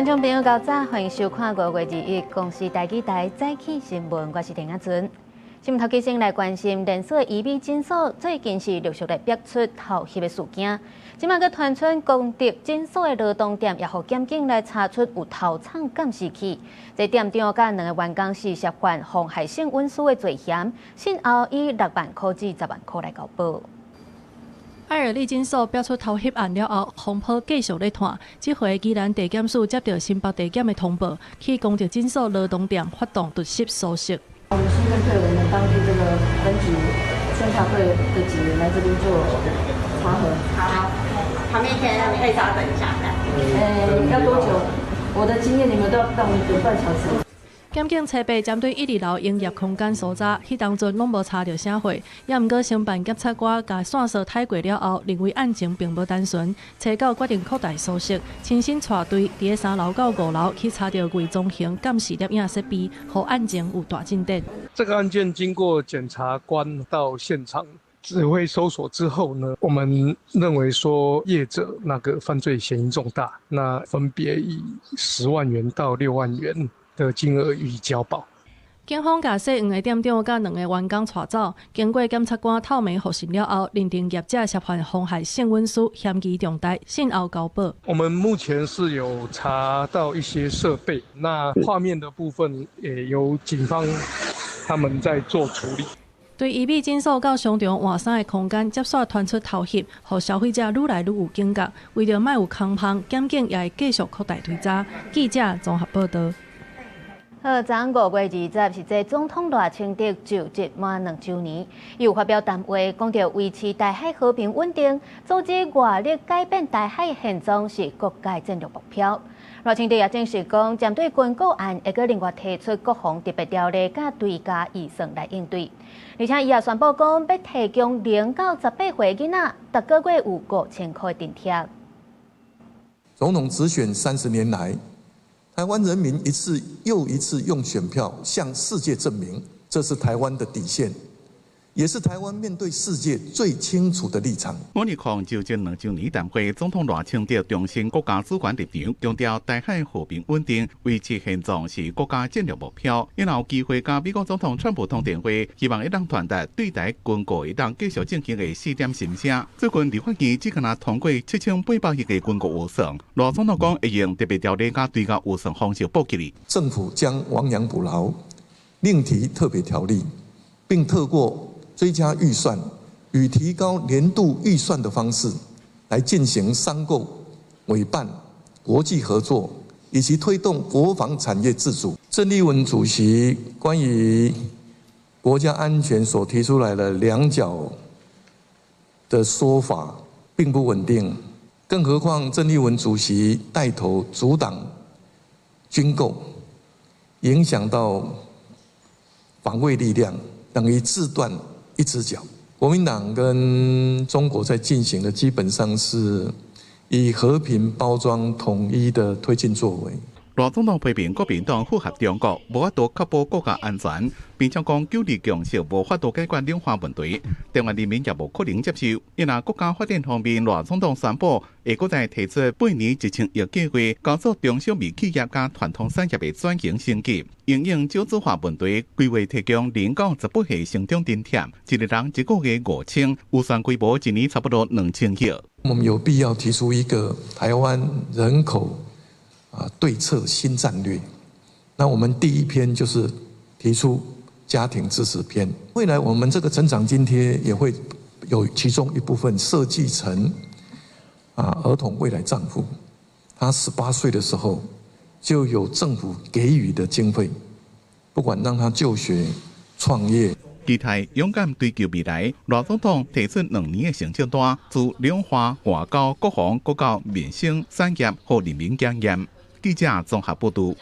觀眾朋友，早歡迎收看5月21公視台語台早起新聞，我是田亞尊。新聞頭先來關心連鎖醫美診所最近是陸續來爆出偷翕的事件。這擺閣傳出公德診所的羅東店，也予檢警來查出有偷藏監視器。這店長佮兩个員工是涉犯妨害性隱私的罪嫌，訊後以6萬箍至10萬箍來交保。愛爾利診所爆出偷翕案了後，風波繼續咧湠。這回宜蘭地檢署接到新北地檢的通報，去公德診所羅東店發動突襲搜索。我們先配合我們當地這個分局偵查隊的警員來這邊做查核。好，旁邊先可以稍等一下。欸，要多久？我的經驗，你們都要等等半小時。檢警初步針對一二樓營業空間搜查，彼當陣攏無查著啥貨，也毋過承辦檢察官共線索睇過了後，認為案情並無單純，初九決定擴大搜索，親身帶隊佇咧三樓到五樓去查著偽裝型監視攝影設備，予案情有大進展。這個案件經過檢察官到現場指揮搜索之後呢，我們認為說業者那個犯罪嫌疑重大，那分別以10萬元到6萬元的金額予以交保。警方共姓黃的店長佮兩个員工帶走，經過檢察官透明複審了後，認定業者涉犯妨害性隱私，嫌疑重大，訊後交保。我們目前是有查到一些設備，那畫面的部分也由警方他們在做處理。對醫美診所到商場換衫的空間，接續傳出偷翕，予消費者愈來愈有警覺。為著莫有空縫，檢警也會繼續擴大追查。記者綜合報道。好，昨5月20是這總統賴清德就職滿2週年，伊有發表談話，講著維持台海和平穩定，組織外力改變台海現狀是國家戰略目標。賴清德也證實講，針對軍購案，會閣另外提出國防特別條例佮追加預算來應對。而且伊也宣布講，欲提供0到18歲囡仔，逐个月有5000箍的津貼。總統直選30年來，台灣人民一次又一次用選票向世界證明，這是台灣的底線，也是台灣面對世界最清楚的立場。莫尼礦就職2週年談話，總統賴清德重申國家主權立場，強調台海和平穩定、維持現狀是國家戰略目標。𪜶有機會佮美國總統川普通電話，希望會當傳達對台軍購會當繼續進行的四點心聲。最近立法院只干焦通過7800億的軍購預算，賴總統講會用特別條例佮追加預算方式補起來。政府將亡羊補牢，另提特別條例，並透過追加預算與提高年度預算的方式，來進行商購、委辦、國際合作以及推動國防產業自主。鄭麗文主席關於國家安全所提出來的兩腳的說法並不穩定，更何況鄭麗文主席帶頭阻擋軍購，影響到防衛力量，等於自斷一隻腳。國民黨跟中國在進行的基本上是以和平包裝統一的推進作為。賴總統批評國民黨符合中國，無法度確保國家安全，並且講九二共識無法度解決兩岸問題，台灣人民也無可能接受。因為國家發展方面，賴總統宣布會閣再提出八年1000億計劃，加速中小微企業佮傳統產業的轉型升級，因應少子化問題，規劃提供0到18歲成長津貼，一個人一個月5000，預算規模一年差不多2000億。我們有必要提出一個台灣人口對策新戰略。那我們第一篇就是提出家庭支持篇。未來我們這個成長津貼也會有其中一部分設計成兒童未來帳戶，他18歲的時候就有政府給予的經費，不管讓他就學、創業。期待勇敢追求未來，賴總統提出2年的成績單，自兩化、外交、國防、國教、民生、產業予人民檢驗。記者綜合報道。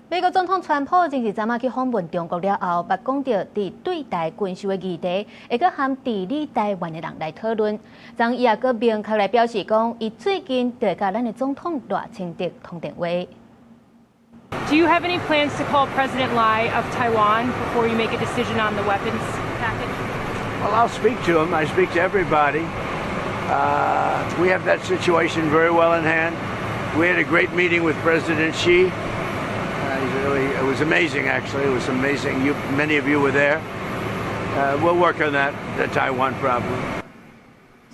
美國總統川普前日昨仔去訪問中國了後，捌講著佇對台軍售的議題，會閣和治理台灣的人來討論。昨伊也閣明確來表示講，伊最近就會佮咱的總統賴清德通電話。 Do you have any plans to call President Lai of Taiwan before you make a decision on the weapons package? Well, I'll speak to him. I speak to everybody. We have that situation very well in hand. We had a great meeting with President Xi. Really, it was amazing, actually. It was amazing. Many of you were there. We'll work on that, the Taiwan problem.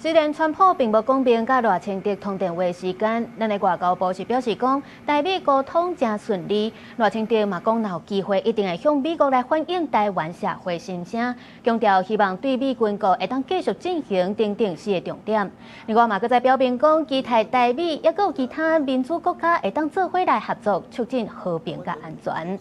雖然川普並無講明佮賴清德通電話時間，咱的外交部是表示講，台美溝通誠順利。賴清德嘛講，若有機會一定會向美國來反映台灣社會心聲，強調希望對美軍購會當繼續進行等等四个重點。另外嘛，閣再表明講，期待台美抑閣有其他民主國家會當做伙來合作，促進和平佮安全。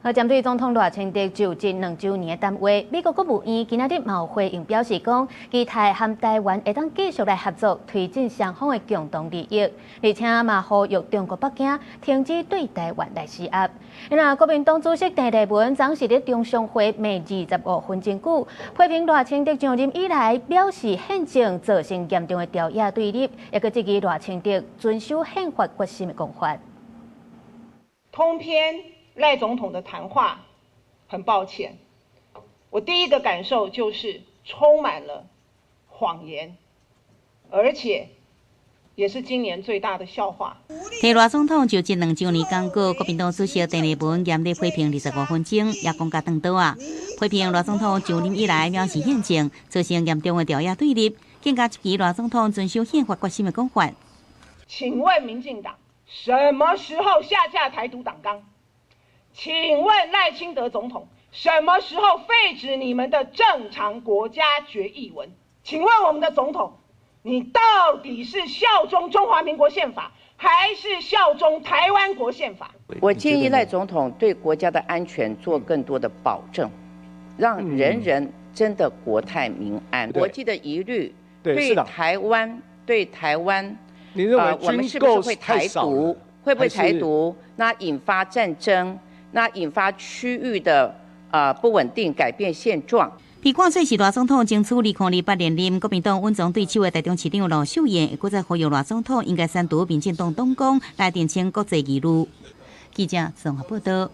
好，針對總統賴清德就職2週年的談話，美國國務院今仔日嘛有回應表示講，期待和台灣會當繼續來合作，推進雙方的共同利益，而且嘛呼籲中國北京停止對台灣來施壓。那國民黨主席鄭麗文昨時佇中常會罵25分鐘久，批評賴清德上任以來藐視憲政，造成嚴重的朝野對立，也閣質疑賴清德遵守憲法決心的講法。通篇賴總統的談話，很抱歉，我第一個感受就是充滿了謊言，而且也是今年最大的笑話。替賴總統就職2週年講過，國民黨主席鄭麗文嚴厲批評25分鐘，也講甲轉桌仔，批評賴總統就任以來藐視憲政，造成嚴重的朝野對立，更加質疑賴總統遵守憲法決心的講法。請問民進黨什麼時候下架台獨黨綱？請問賴清德總統什麼時候廢止你們的正常國家決議文？請問我們的總統，你到底是效忠中華民國憲法，還是效忠台灣國憲法？我建議賴總統對國家的安全做更多的保證，讓人人真的國泰民安。國際的疑慮對台灣，對台灣，你認為我們是不是會台獨？會不會台獨？那引發戰爭？那引發區域的不穩定，改變現狀。被看做是賴總統爭取2028連任，國民黨穩樁對手的台中市長盧秀燕，閣再呼籲賴總統應該刪除民進黨黨綱來澄清國際疑慮。記者綜合報道。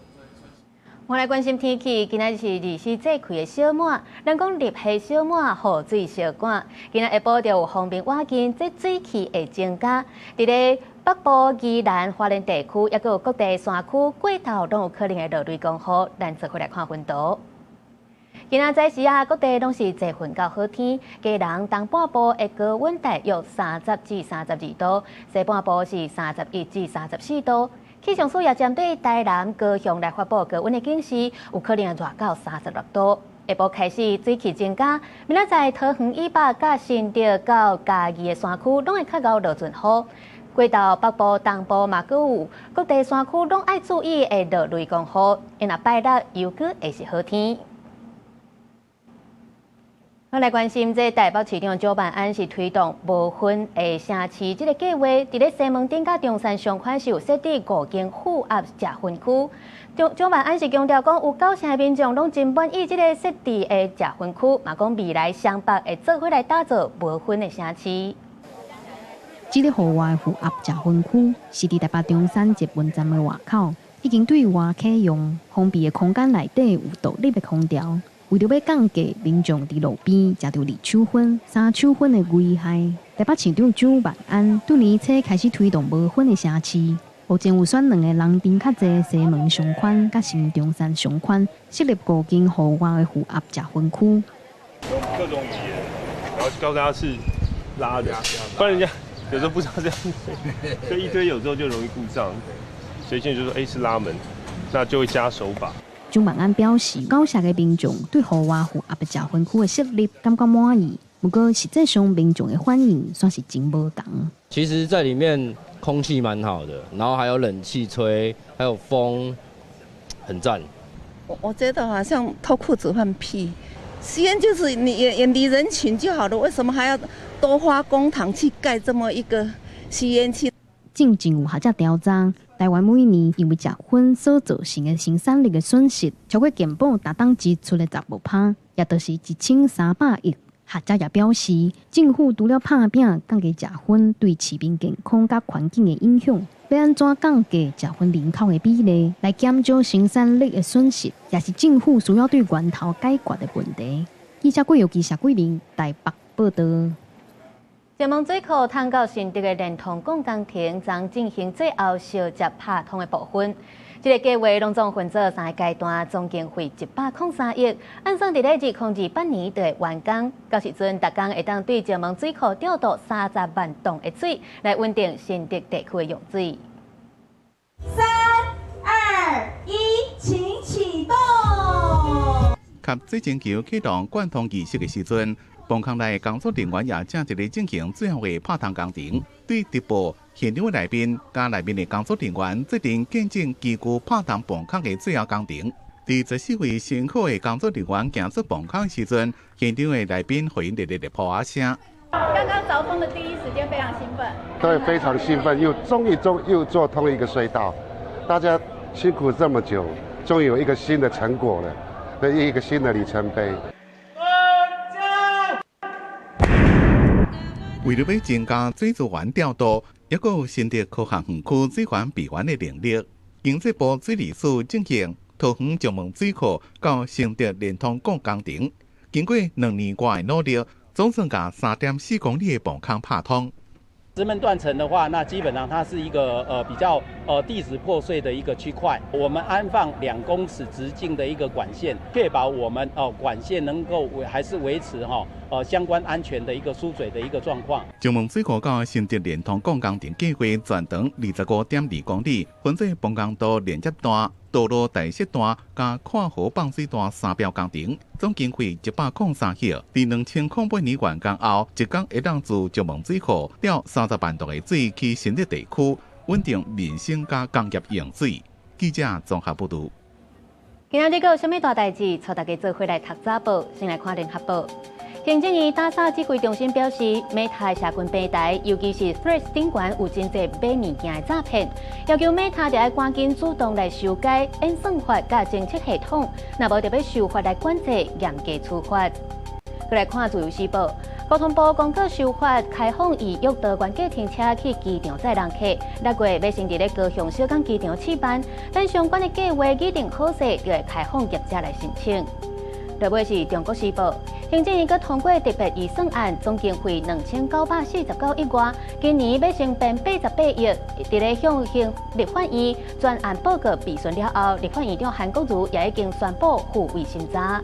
我來關心天氣，今仔日是二十四節氣的小滿，人講立夏小滿，雨水相趕。今仔下晡就有鋒面倚近，這水汽會增加。佇咧北部、宜蘭、花蓮地區，抑閣有各地山區過晝攏有可能會落雷公雨。咱做伙來看雲圖。今仔早時啊，各地攏是濟雲到好天，基隆東半部的高溫大約30至32度，西半部是31至34度。氣象署也針對台南、高雄來發布高溫的警示，有可能熱到36度。下晡開始水汽增加，明仔載桃園以北、佮新竹到嘉義的山區，攏會較𠢕落陣雨。過晝北部、東部嘛，閣有各地山區攏愛注意會落雷公雨。因若拜六猶閣會是好天。我來關心這台北市長蔣萬安是推動無薰的城市這个計劃，佇咧西門町佮中山商圈是有設置五間負壓食薰區。蔣萬安是強調講，有九成的民眾攏真滿意這个設置的食薰區，嘛講未來雙北會做伙來打造無薰的城市。這个戶外負壓食薰區是佇台北中山捷運站的外口，已經對外啟用，封閉的空間內底有獨立的空調。為著欲降低民眾佇路邊食著二手薰、三手薰的危害，台北市長蔣萬安對年初開始推動無薰的城市。目前有選兩个人潮較濟西門商圈佮新中山商圈設立五間戶外的負壓食薰區。各種語言，然後告訴大家是拉的，不然人家有時候不知道這樣，所以一堆有時候就容易故障。所以現在就說，欸，是拉門，那就會加手把。蔣萬安表示，九成的民眾對戶外負壓的食薰區的設立感覺滿意，不過實際上民眾的反應算是真無仝。其實，在裡面空氣蠻好的，然後還有冷氣吹，還有風，很讚。我覺得好像脫褲子放屁，吸煙就是你遠遠離人群就好了，為什麼還要多花公帑去蓋這麼一個吸煙區？進前有學者調查，台灣每年因為食薰所造成的生產力的損失，超過健保逐冬支出的15%，也就是1300億。學者也表示，政府除了拍拚降低食薰對市民健康佮環境的影響，欲按怎降低食薰人口的比例，來減少生產力的損失，也是政府需要對源頭解決的問題。記者郭玉基、謝桂玲台北報導。石門水庫通到新竹的連通港工程將進行最後相接拍通的部分。這个計劃攏總分做三个階段，總經費103億，按算佇咧2028年就會完工。到時陣，逐工會當對石門水庫調度30萬噸的水，來穩定新竹地區的用水。3、2、1，請啟動。及水晶橋啟動貫通儀式的時陣，泵腔內工作人員也正佇咧進行最後的拍通工程。對直播現場的來賓佮內面的工作人員，做陣見證機具拍通泵腔的最後工程。佇14位辛苦的工作人員行出泵腔時陣，現場的來賓予𪜶熱烈的拍仔聲。剛剛鑿通的第一時間非常興奮。對，非常興奮，又終於終又做通一個隧道，大家辛苦這麼久，終於有一個新的成果了，一個新的里程碑。為著欲增加水資源調度，抑閣有新竹科學園區水源備源的能力，經濟部水利署進行桃園石門水庫到新竹連通港工程，經過2年外的努力，總算共3.4公里的泵腔拍通。石門斷層的話，那基本上它是一個比較地質破碎的一個區塊。我們安放2公尺直徑的一個管線，確保我們管線能夠維還是維持哈相關安全的一個輸水的一個狀況。石門水庫到新竹連通港工程計劃全長25.2公里，分做泵工道連接段、道路代設段佮跨河放水段三標工程，總經費103億。佇2008年完工後，一工會當自石門水庫調30萬噸的水去新竹地區，穩定民生佮工業用水。記者綜合報導。今仔日閣有啥物大代誌？帶大家做伙來讀早報，先來看聯合報。行政院打掃指揮中心表示，Meta 社群平台，尤其是 Threads 頂懸有真濟買物件的詐騙，要求 Meta 著愛趕緊主動來修改演算法佮偵測系統，若無著欲受法來管制，嚴格處罰。閣來看自由時報，交通部公告修法，開放預約多元計程車去機場載人客，6月欲先佇咧高雄小港機場試辦，等相關的計劃擬定好勢，就會開放業者來申請。落尾是中國時報，行政院閣通過特別預算案，總經費2949億外，今年欲先編88億，佇咧向向立法院專案報告備詢了後，立法院長韓國瑜也已經宣布付委審查。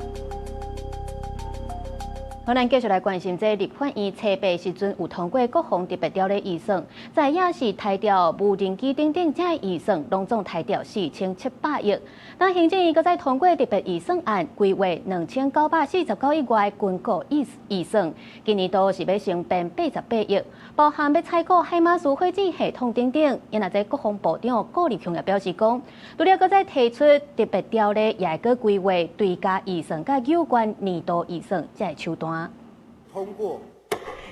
好，咱繼續來關心這立法院初八時陣有通過國防特別條例預算，在也是裁掉無人機等等這預算，攏總裁掉4700億。當行政院閣再通過特別預算案，規劃2949億外軍購預算，今年度是欲先編88億，包含欲採購海馬斯火箭系統等等。因若這國防部長顧立雄也表示講，除了閣再提出特別條例，也會閣規劃追加預算佮有關年度預算這个手段。通過。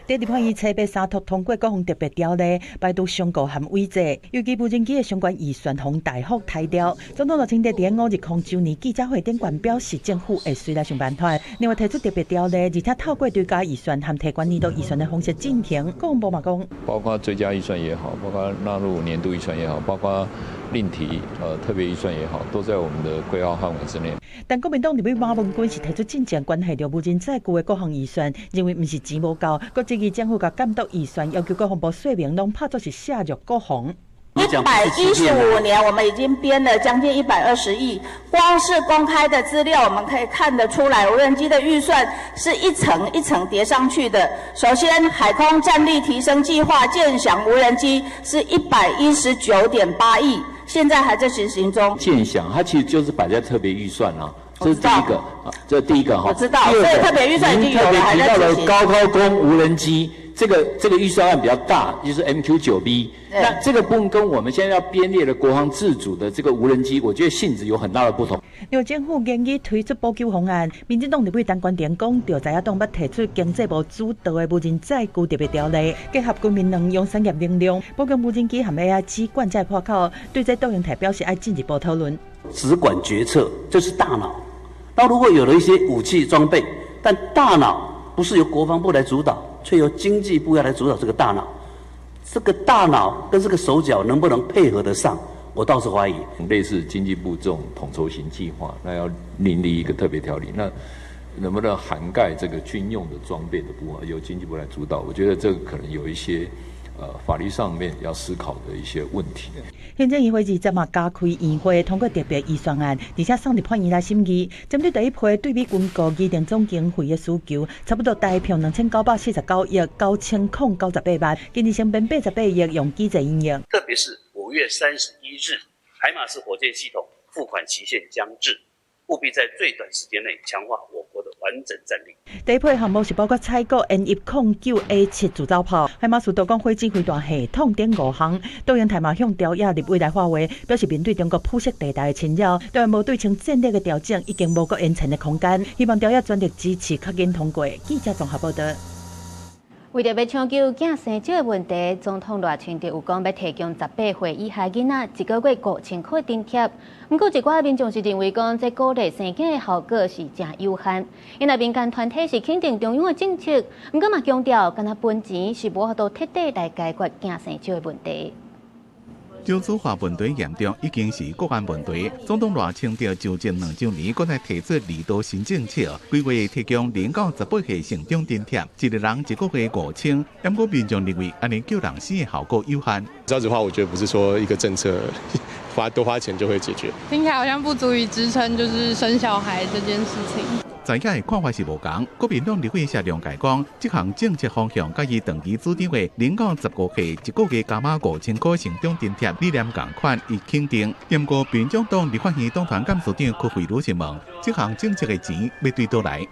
佇立法院初八三讀通過國防特別條例，排除傷過和違制，尤其無人機的相關預算予大幅裁掉。總統賴清德佇5日0周年記者會頂懸表示，政府會隨來想辦法。另外提出特別條例，而且透過追加預算和提懸年度預算的方式進行。國防部嘛講，包括追加預算也好，包括納入年度預算也好，包括另提特別預算也好，都在我們的規劃範圍之內。但國民黨立委馬文君是提出進前關係著無人載具的各項預算，認為毋是錢無夠，閣質疑政府共監督預算，要求國防部說明攏拍作是削弱國防。115年，我們已經編了將近120億，光是公開的資料，我們可以看得出來，無人機的預算是一層一層疊上去的。首先，海空戰力提升計劃劍翔無人機是119.8億，現在還在執行中。劍翔，它其實就是擺在特別預算啊，這是第一個，這是第一個哈。我知道，所以特別預算已經有了，還在特別提到了高高空無人機。這個預算案比較大，就是 MQ-9B。那這個部分跟我們現在要編列的國防自主的這個無人機，我覺得性質有很大的不同。因為政府研議推出補救方案，民進黨立委陳觀廷講，著在野黨欲提出經濟部主導的無人載具特別條例，結合軍民兩用產業能量，補強無人機和 AIG 管制破口。對這杜英台表示愛進一步討論。只管決策，這是大腦。那如果有了一些武器裝備，但大腦不是由國防部來主導，卻由經濟部要來主導這個大腦，這個大腦跟這個手腳能不能配合得上？我倒是懷疑。類似經濟部這種統籌型計劃，那要另立一個特別條例，那能不能涵蓋這個軍用的裝備的部分，由經濟部來主導？我覺得這個可能有一些法律上面要思考的一些問題。行政院會二十嘛加開院會通過特別預算案，而且送立法院來審議。針對第一批對美軍購議定總經費的需求，差不多台票2949億9098萬，今年先編88億用機制應用。特別是5月31日，海馬斯火箭系統付款期限將至，務必在最短時間內強化我國的完整戰力。第一批項目是包括採購 N109A7自走炮、海馬斯導彈火箭飛彈系統等五項。杜英台嘛向朝野立委來發話，表示面對中國灰色地帶的侵擾，台灣無對稱戰略的調整已經無閣延伸的空間，希望朝野全力支持，較緊通過。記者綜合報道。為著欲搶救囝生少的問題，總統賴清德有講欲提供18歲以下囡仔一個月5000箍的津貼。毋過，一寡民眾是認為講，這鼓勵生囝的效果是誠有限。因為民間團體是肯定中央的政策，毋過嘛強調，干焦分錢是無法度徹底來解決囝生少的問題。少子化問題嚴重，已經是國安問題。總統賴清德就職2週年，閣來提出離島新政策，規劃提供0到18歲成長津貼，一個人一個月5000。毋過民眾認為，按呢叫人生的效果有限。少子化，我覺得不是說一個政策花多花錢就會解決。聽起來好像不足以支撐，就是生小孩這件事情。在野的看法是無仝，國民黨立委謝龍介講，這項政策方向佮伊長期主張的0到15歲一個月加碼5000箍成長津貼理念仝款，伊肯定。毋過民眾黨立法院黨團幹事長柯慧茹是問，這項政策的錢欲對佗來？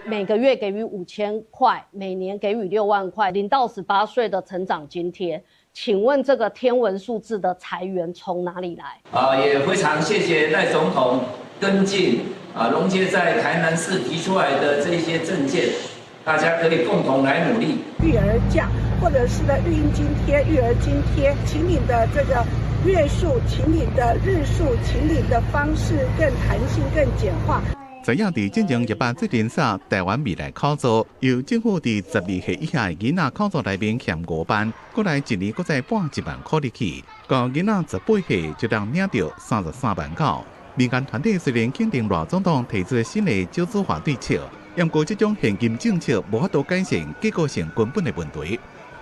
每個月給予5000塊，每年給予6萬塊，0到18歲的成長津貼。請問這個天文數字的財源從哪裡來？啊，也非常謝謝賴總統跟進啊，龍介在台南市提出來的這些政見，大家可以共同來努力。育兒假，或者是的育嬰津貼、育兒津貼，請領的這個月數、請領的日數、請領的方式更彈性、更簡化。在野佇進前一百責任下，台灣未來口座由政府佇12歲以下囡仔口座內面欠5萬，過來一年閣再撥1萬箍入去，到囡仔18歲就當領著33萬9。民間團體雖然肯定賴總統提出新的少子化對策，毋過這種現金政策無法度改善結構性根本的問題。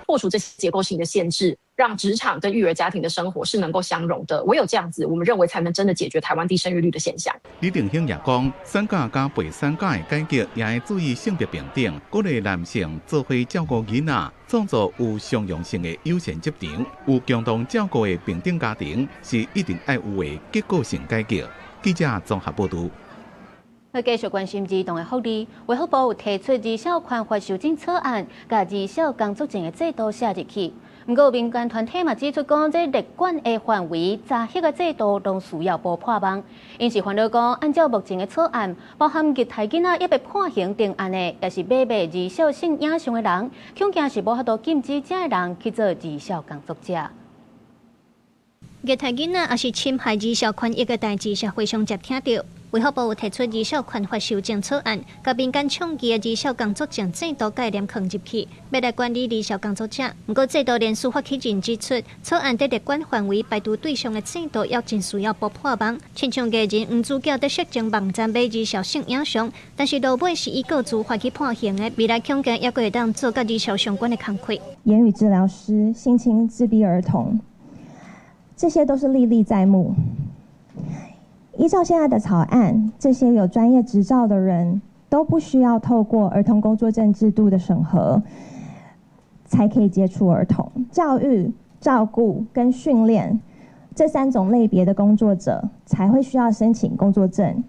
破除這些結構性的限制，讓職場跟育兒家庭的生活是能夠相容的。唯有這樣子，我們認為才能真的解決台灣低生育率的現象。李定興也講，產假佮陪產假的改革也會注意性別平等，鼓勵男性做伙照顧囡仔，創造有相容性的友善職場，有共同照顧的平等家庭，是一定愛有的結構性改革。記者綜合報導。來繼續關心兒童的福利，衛福部有提出兒少權法修正草案，共兒少工作證的制度寫入去。毋過民間團體嘛指出講，這列管的範圍、查核的制度攏需要補破網。𪜶是煩惱講，按照目前的草案，包含虐待囡仔猶未判刑定案的，抑是買賣兒少性影像的人，恐驚是無法度禁止這的人去做兒少工作者。虐待囡仔抑是侵害兒少權益的代誌，社會上捷聽著。衛福部有提出兒少權法修正草案，共民間倡議的兒少工作證制度概念囥入去，欲來管理兒少工作者。毋過制度連司發起人指出，草案佇列管範圍排除對象的制度，猶真需要補破網。親像藝人黃子佼佇色情網站買兒少性影像，但是落尾是以告訴法去判刑的，未來恐驚猶閣會當做佮兒少相關的工課。言語治療師、性侵自閉兒童，這些都是歷歷在目。依照現在的草案，這些有專業執照的人都不需要透過兒童工作證制度的審核，才可以接觸兒童。教育、照顧跟訓練這三種類別的工作者才會需要申請工作證，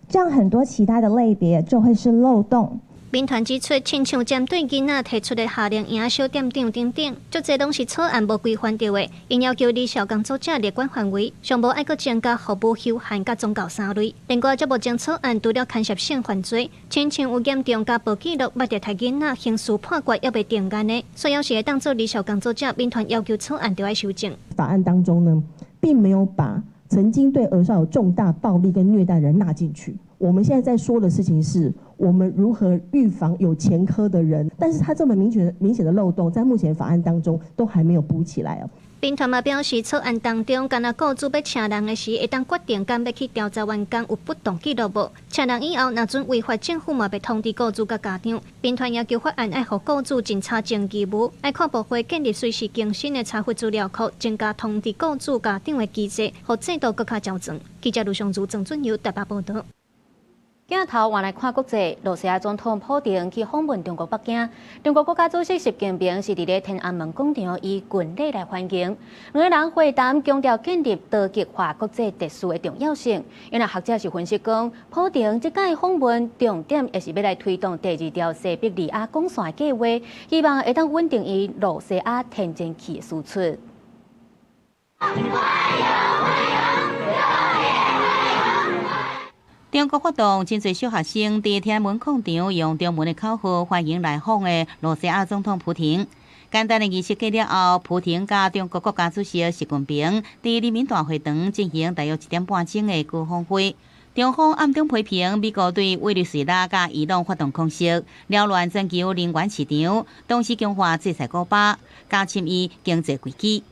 這樣很多其他的類別就會是漏洞。民團指出，親像針對囡仔提出的夏令營小店長等等，足濟攏是草案無規範著的。𪜶要求兒少工作者列管範圍，上無愛閣增加服務休閒佮宗教三類。另外，這目前草案除了牽涉性犯罪，親像有嚴重家暴記錄、捌虐待囡仔、刑事判決猶未定案的，所以是會當做兒少工作者，民團要求草案著愛修正。法案當中呢，並沒有把曾經對兒少有重大暴力跟虐待的人納進去。我們現在在說的事情是，我們如何預防有前科的人，但是他這麼明顯的漏洞，在目前法案當中都還沒有補起來哦。兵團嘛表示，草案當中，干焦雇主欲請人的時，會當決定敢欲去調查員工有不當記錄無？請人以後，若準違法，政府嘛欲通知雇主佮家長。兵團要求法案愛予雇主盡查證義務，愛跨部會建立隨時更新的查核資料庫，增加通知雇主家長的機制，予制度閣較周全。記者盧尚如、鄭俊友台北報導。鏡頭換來看國際，露西亞總統普丁去訪問中國北京。中國國家主席習近平是佇咧天安門廣場以軍禮來歡迎。兩个人會談強調建立多極化國際秩序的重要性。因為學者是分析講，普丁這擺訪問重點也是欲來推動第二條西伯利亞管線計劃，希望會當穩定伊露西亞天然氣的輸出。中國發動真濟小學生佇天安門廣場用中文的口號歡迎來訪的露西亞總統普丁。簡單的儀式過了後，普丁佮中國國家主席習近平佇人民大會堂進行大約1點半鐘的高峰會。中方暗中批評美國對委內瑞拉佮伊朗發動空襲，擾亂全球能源市場，同時強化制裁古巴，加深伊經濟危機。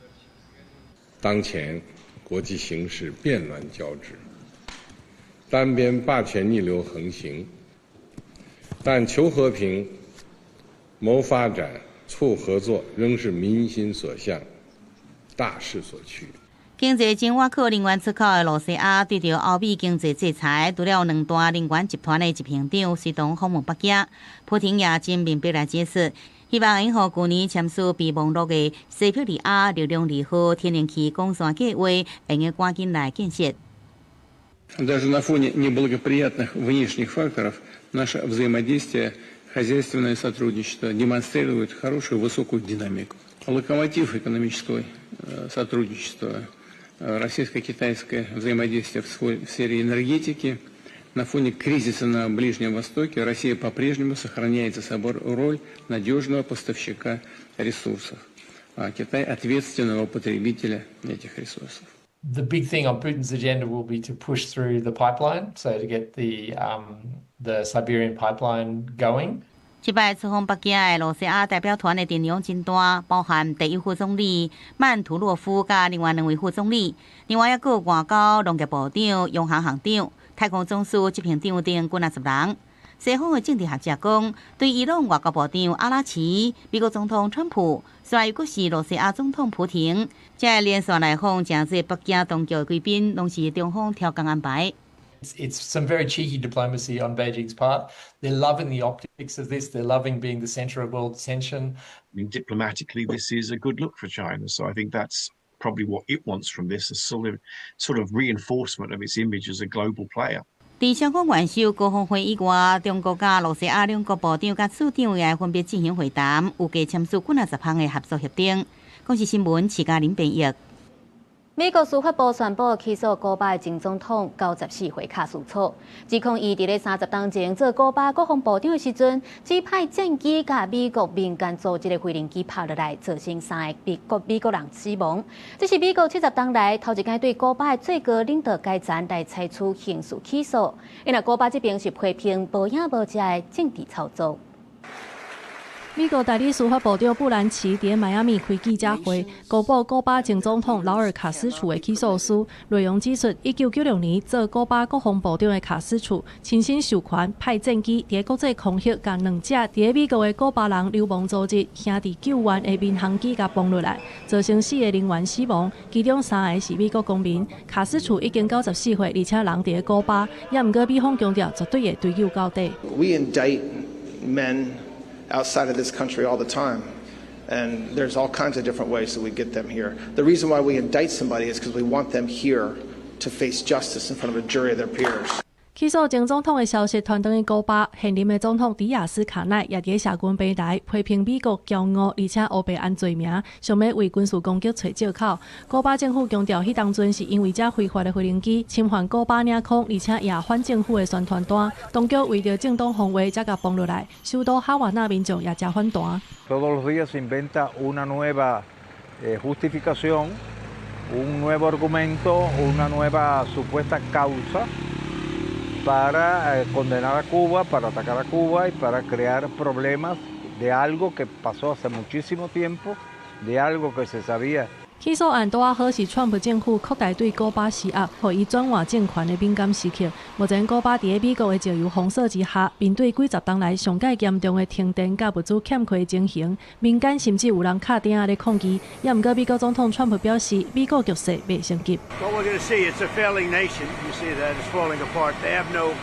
當前國際形勢變亂交織。單邊霸權逆流橫行，但求和平、謀發展、促合作仍是民心所向、大勢所趨。經濟真倚靠能源出口的露西亞，對著歐美經濟制裁，除了兩大能源集團的執行長隨同訪問北京，普丁也真明白來解釋，希望會予舊年簽署備忘錄的西伯利亞力量二號天然氣管線計劃，會用趕緊來建設。 Даже на фоне неблагоприятных внешних факторов наше взаимодействие, хозяйственное сотрудничество демонстрирует хорошую высокую динамику. Локомотив экономического сотрудничества, российско-китайское взаимодействие в сфере энергетики. На фоне кризиса на Ближнем Востоке Россия по-прежнему сохраняет за собой роль надежного поставщика ресурсов, а Китай ответственного потребителя этих ресурсов. The big thing on Putin's agenda will be to push through the pipeline, so to get the Siberian pipeline going. 這擺出訪北京的露西亞代表團的陣容真大，包含第一副總理曼圖洛夫佮另外兩位副總理，另外猶閣有外交、農業部長、央行行長、太空總署執行長等幾若十人。西方的政治學者講，對伊朗外交部長阿拉奇、美國總統川普，煞又閣是露西亞總統普丁，這連續來訪誠濟北京當局的貴賓，攏是中方調工安排。 It's some very cheeky diplomacy on Beijing's part. They're loving the optics of this. They're loving being the center of world attention. I mean, diplomatically, this is a good look for China. So I think that's probably what it wants from this, a sort of reinforcement of its image as a global player. 佇雙方元首高峰會以外，中國佮露西亞兩國部長佮次長也分別進行會談，預計簽署幾若十項的合作協定。公視新聞，徐嘉玲編譯。美國司法部宣布起訴古巴的前總統94歲卡斯楚，指控伊佇咧30冬前做古巴國防部長的時陣，指派戰機共美國民間組織的飛行機拍落來，造成三个美國人死亡。這是美國70冬來頭一擺對古巴的最高領導階層來採取刑事起訴。因為古巴這邊是批評無影無跡的政治操作。美國代理司法部長布蘭奇佇邁阿密開記者會，公布古巴前總統勞爾卡斯楚的起訴書，內容指出，1996年做古巴國防部長的卡斯楚，親身授權派戰機佇國際空域，共兩隻佇美國的古巴人流亡組織兄弟救援的民航機共崩落來，造成四个人員死亡，其中三个是美國公民。卡斯楚已經94歲，而且人佇古巴，也毋過美方強調絕對會追究到底。 We indict men outside of this country all the time. And there's all kinds of different ways that we get them here. The reason why we indict somebody is because we want them here to face justice in front of a jury of their peers. 起訴前總統的消息傳轉去古巴，現任的總統迪亞斯卡奈也佇社群平台批評美國驕傲，而且烏白按罪名，想欲為軍事攻擊揣藉口。古巴政府強調，彼當陣是因為這非法的飛行機侵犯古巴領空，而且也反政府的宣傳單，當局為著正當防衛才共崩落來。首都哈瓦那民眾也誠反彈。 Todos los días se inventa una nueva justificación, un nuevo argumento, una nueva supuesta causa para condenar a Cuba, para atacar a Cuba y para crear problemas de algo que pasó hace muchísimo tiempo, de algo que se sabía. 起訴案拄仔好是川普政府擴大對古巴施壓，予伊轉換政權的敏感時刻。目前古巴佇咧美國的石油封鎖之下，面對幾十冬來上蓋嚴重的停電佮物資欠缺情形，民間甚至有人敲鼎仔咧抗議。也毋過美國總統川普表示，美國局勢袂升級。 What we're going to see, it's a failing nation. You see that it's falling apart. They have no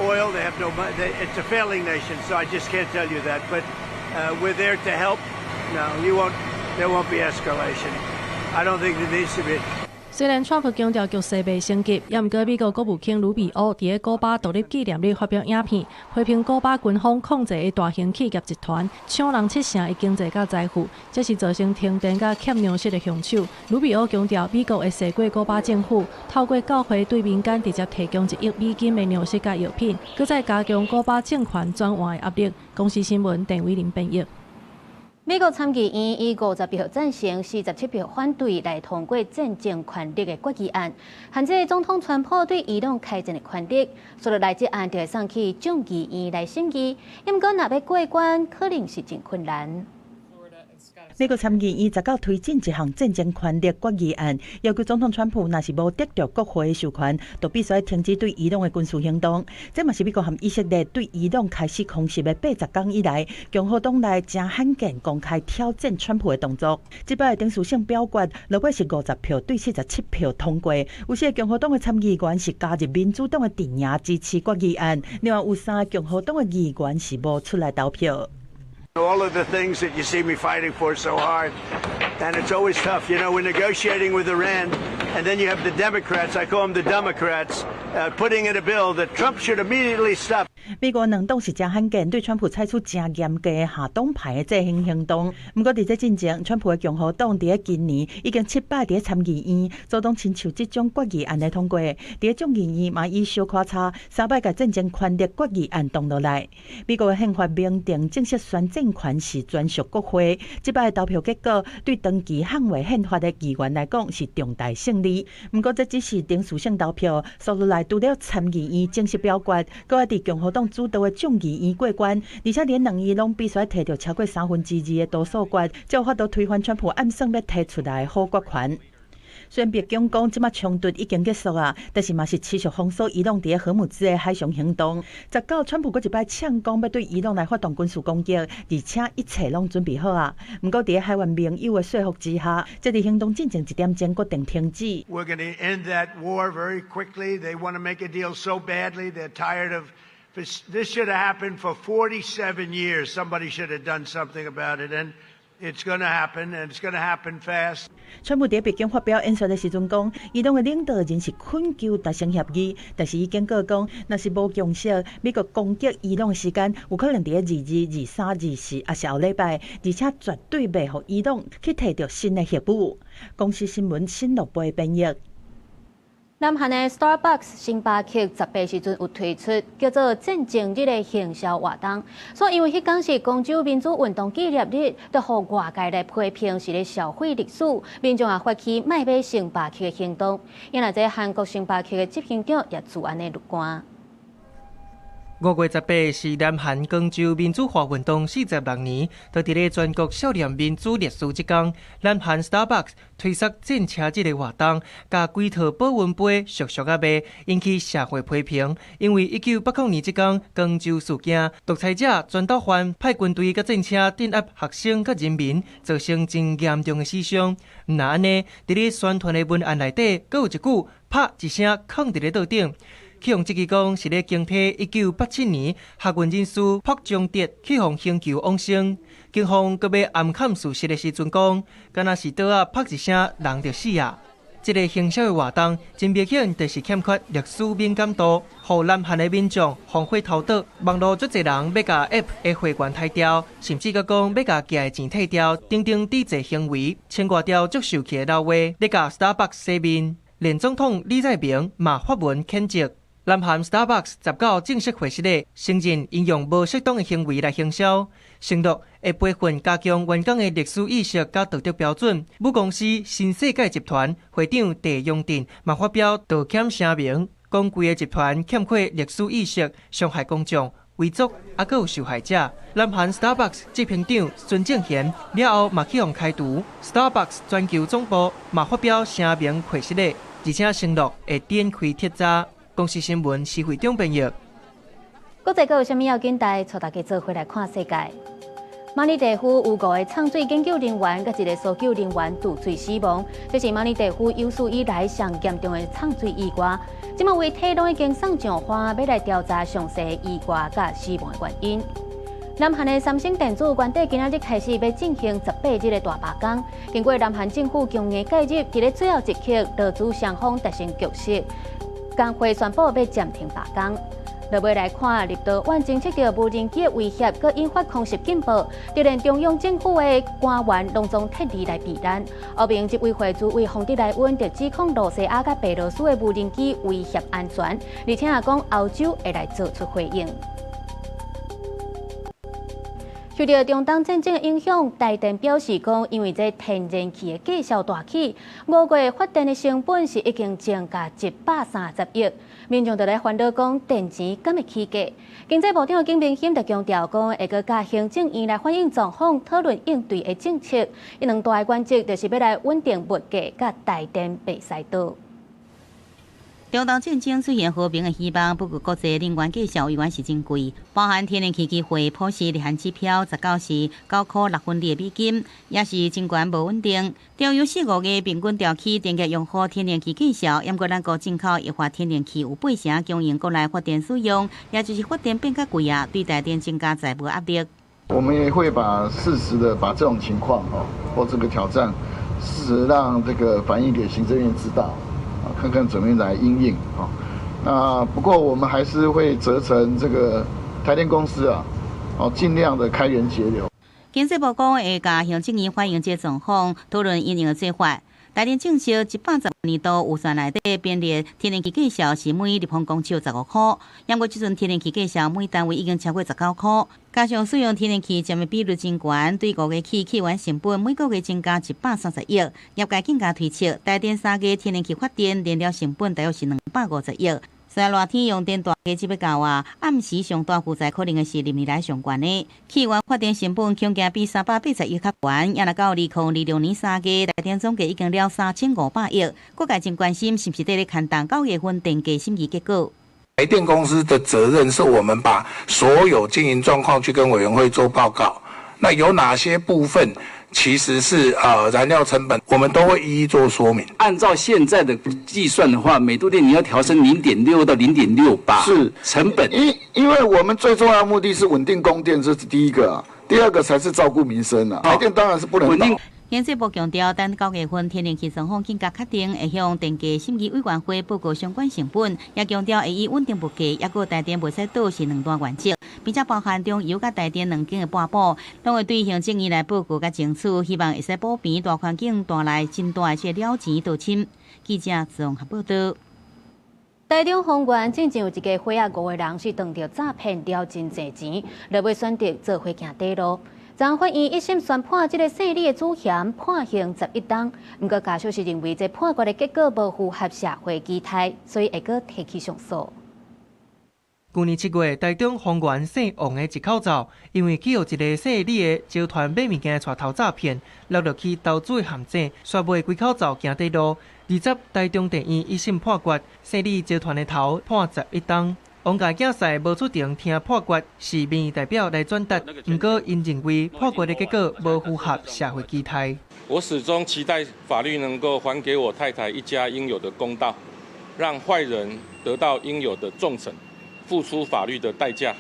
oil. They have no money. It's a failing nation. So I just can't tell you that. But we're there to help. No, you won't. There won't be escalation. I don't think there needs to be. 雖然川普強調局勢袂升級，也毋過美國國務卿魯比歐佇咧古巴獨立紀念日發表影片，批評古巴軍方控制的大型企業集團搶人七成的經濟佮財富，這是造成停電佮欠糧食的兇手。魯比歐強調，美國會踅過古巴政府，透過教會對民間直接提供1億美金的糧食佮藥品，閣再加強古巴政權轉換的壓力。公視新聞鄧偉林編譯。美國參議院以50票贊成、47票反對來通過戰爭權力的決議案，限制總統川普對伊朗開戰的權力。所以來這案就會送去眾議院來審議，毋過若欲過關，可能是真困難。美國參議院19推進一項戰爭權力決議案，要求總統川普若是無得著國會的授權，就必須停止對伊朗的軍事行動。這嘛是美國和以色列對伊朗開始空襲的80工以來，共和黨內誠罕見公開挑戰川普的動作。這擺的程序性表決，落尾是50票對77票通過。有四个共和黨的參議員是加入民主黨的陣營支持決議案，另外有三个共和黨的議員是無出來投票。 All of the things that you see me fighting for so hard, and it's always tough. We're negotiating with Iran, and then you have the Democrats, I call them the Dumbocrats, putting in a bill that Trump should immediately stop. 美國兩黨是誠罕見對川普採取誠嚴格的下黨派的制衡行動。毋過佇這進前，川普的共和黨佇咧今年已經七擺佇咧參議院阻擋親像這種決議案的通過，佇咧眾議院嘛以小可差三擺共戰爭權力決議案擋落來。美國的憲法明定正式宣戰權是專屬國會，這擺的投票結果對長期捍衛憲法的議員來講是重大勝利。毋過這只是程序性投票，紲落來除了參議院正式表決，閣愛佇共和黨主導的眾議院過關，而且連兩院攏必須提著超過2/3的多數決，才有法度推翻川普暗算欲提出來的否決權。雖然白宮講這馬衝突已經結束啊，但是嘛是持續封鎖伊朗佇咧荷姆茲的海上行動。19，川普閣一擺嗆講欲對伊朗來發動軍事攻擊，而且一切攏準備好啊。毋過佇咧海灣盟友的說服之下，這個行動進前一點鐘決定停止。 We're going to end that war very quickly. They want to make a deal so badly. They're tired of this. This should have happened for 47 years. Somebody should have done something about it. And it's going to happen, and it's going to happen fast. 川普佇白宮發表演說的時陣講，伊朗的領導人是懇求達成協議，但是伊警告講，若是無共識，美國攻擊伊朗的時間有可能佇咧22、23、24，抑是後禮拜，而且絕對袂予伊朗去提著新的核武。公視新聞新樂貝編譯。南韓的 Starbucks 星巴克18時陣有推出叫做戰爭日的行銷活動，所以因為彼工是光州民主運動紀念日，就予外界來批評是咧銷毀歷史，民眾也發起莫買星巴克的行動。因為這韓國星巴克的執行長也自按呢入關。 5月18是南韓光州民主化運動46年，就佇咧全國少年民主歷史這工，南韓 Starbucks 推出戰車日的活動，共幾套保溫杯俗俗仔賣，引起社會批評。因為1980年這工光州事件，獨裁者全斗煥派軍隊佮戰車鎮壓學生佮人民，造成真嚴重的死傷。毋但按呢，佇咧宣傳的文案內底，閣有一句啪一聲囥佇咧桌頂。去予質疑講是咧驚提1987年學運人士朴鐘哲去予刑求往生，警方閣欲暗崁事實的時陣講，敢若是桌仔啪一聲，人就死啊！這个行銷的活動真明顯就是欠缺歷史敏感度，予南韓的民眾烽火頭倒，網路足濟人欲共 App 的會員刣掉，甚至閣講欲共寄的錢退掉，等等抵制行為，穿越掉足受氣的老話，咧共 Starbucks 洗面，連總統李在明嘛發文譴責。南韓 Starbucks 19正式回釋咧，承認𪜶用無適當的行為來行銷，承諾會培訓加強員工的歷史意識佮道德標準。母公司新世界集團會長鄭雍鎮嘛發表道歉聲明，講規个集團欠缺歷史意識，傷害公眾，遺族，猶閣有受害者。南韓 Starbucks 執行長孫正賢了後嘛去予開除，Starbucks 全球總部嘛發表聲明解釋的，而且承諾會展開徹查。公視新聞施會長編譯。國際閣有啥物要緊代，帶大家做伙來看世界。馬爾地夫有五個藏水研究人員，佮一個搜救人員墜水死亡，這是馬爾地夫有史以來上嚴重的藏水意外。這馬媒體攏已經送上花，欲來調查詳細意外佮死亡的原因。南韓的三星電子原底今仔日開始欲進行18日的大罷工，經過南韓政府強硬介入，佇咧最後一刻，勞資雙方達成共識，工會宣布欲暫停罷工。落尾來看，立陶宛偵測著無人機的威脅，閣引發空襲警報，就連中央政府的官員攏總撤離來避難。歐盟執委會主委馮德萊恩就指控露西亞佮白羅斯的無人機威脅安全，而且也講歐洲會來做出回應。受著中東戰爭的影響，台電表示講，因為這天然氣的價數大起，5月發電的成本是已經增加130億。民眾就來煩惱講，電錢敢會起價？經濟部長景明鑫就強調講，會閣佮行政院來反映狀況，討論應對的政策。伊兩大原則就是欲來穩定物價，佮台電袂使倒。中東戰爭雖然和平的希望，不過國際能源價數依然是真貴，包含天然氣期貨普氏日韓指標19是9箍6分的美金，也是真懸無穩定。中油四五月平均調起電業用戶天然氣價數，毋過咱國進口液化天然氣有八成供應國內發電使用，也就是發電變較貴啊，對台電增加財務壓力。我們也會把適時的把這種情況或這個挑戰，適時讓這個反映給行政院知道。看看怎麼樣來因應啊？那不過我們還是會責成這個台電公司啊，哦，盡量的開源節流。經濟部講會共行政院反映這狀況，討論因應的做法。台電證實，110年度預算內底編列天然氣價數是每立方公尺15箍，毋過這陣天然氣價數每單位已經超過19箍，加上使用天然氣佔的比率真懸，對五月起氣源成本每個月增加130億。業界更加推測，台電3月天然氣發電燃料成本大約是250億。雖然熱天用電大家這欲到啊，暗時上大負載可能會是歷年來上懸的。氣源發電成本恐驚比380億較懸，也若到2026年3月，台電總計已經了3500億。各界真關心是毋是佇咧牽動9月份電價審議結果。台電公司的責任是我們把所有經營狀況去跟委員會做報告。那有哪些部分其實是燃料成本，我們都會一一做說明。按照現在的計算的話，每度電你要調升0.6到0.68，是成本。因為我們最重要的目的是穩定供電，這是第一個啊，第二個才是照顧民生啊。台電當然是不能倒。經濟部強調，等9月份天然氣狀況更加確定，會向電價審議委員會報告相關成本，也強調會以穩定物價，抑閣台電袂使倒是兩大原則，並且包含中油佮台電兩間的撥補，攏會對行政院來報告佮爭取，希望會使補平大環境帶來真大的這了錢倒深。記者綜合報道。台中豐原進前有一家伙仔五個人是當著詐騙了真濟錢，落尾選擇做伙行短路。昨昏法院一審宣判，這个姓李的主嫌判刑11冬，毋過家屬是認為這判決的結果無符合社會期待，所以會閣提起上訴。舊年7月，台中豐原姓王的一口灶，因為去予一个姓李的集團買物件𤆬頭詐騙，落入去投資陷阱，煞賣規口灶行短路。20台中地院一審判決，姓李集團的頭判11冬。王家囝婿無出庭聽判決，是民意代表來轉達。毋過，𪜶認為判決的結果無符合社會期待。我始終期待法律能夠還給我太太一家應有的公道，讓壞人得到應有的重懲，付出法律的代價。